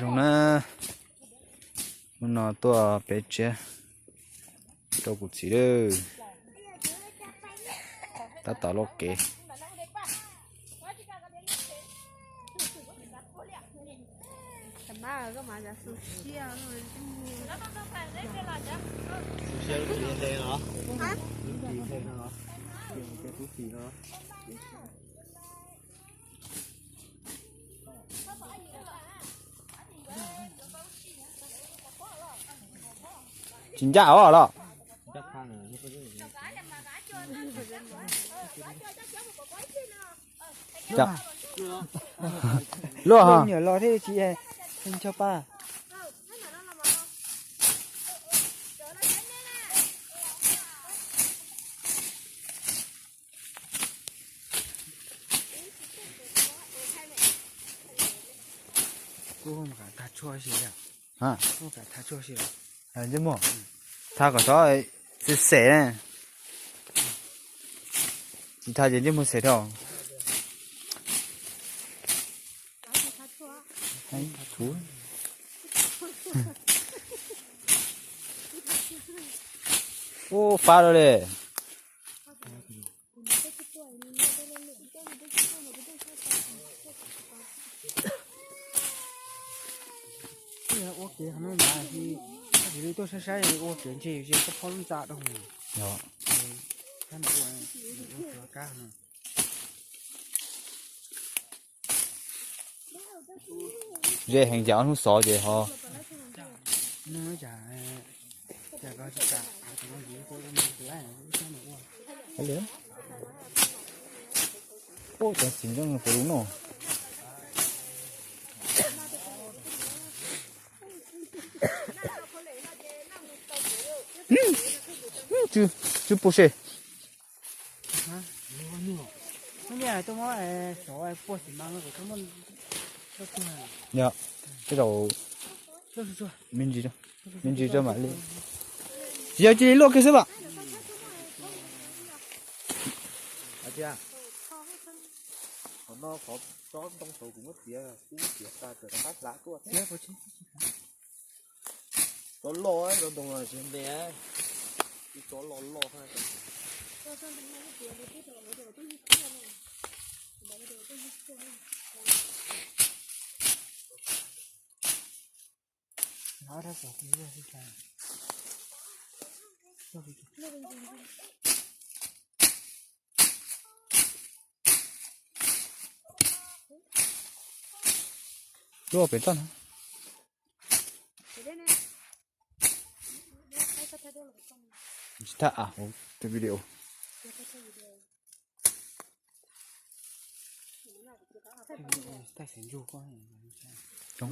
Zoo na, hnub no tuaj pem tsiab rau kuv txiv lawm. Tab tom loj kev. Tsis ncaj os los? Luaj, nyuam los thiaj tsis ncho pa. Kuv mus tham tshuaj si. Ntsej muag, tham kom xov xes xem na. Tsis tham ces ntsej muag xem dhau. Ub, fab lawm li. Ua kev no mas, yus li tuaj saib saib ua kev ntshe yus tsis phob lub ntxa doo. Ze heev, cas ob hnub xov ces ho. Ua cov txiv ntoo puas lub no. Tsw pub se. Yog, tej zaum me ntsis, me ntsis tso mam li. Tsis yog, cia li luaj kiag xwb mas. Qhov no qhov tsob ntoo saud kuv muab txiav, kuv txiav tas tawm rov qab hlav tuaj. Tsob loj, tsob ntoo no tsis ntev, tsob loj loj. Luaj pem toj na. Tsis thaj av hauv tus video. Thaij xev ntsuag koj. Coob.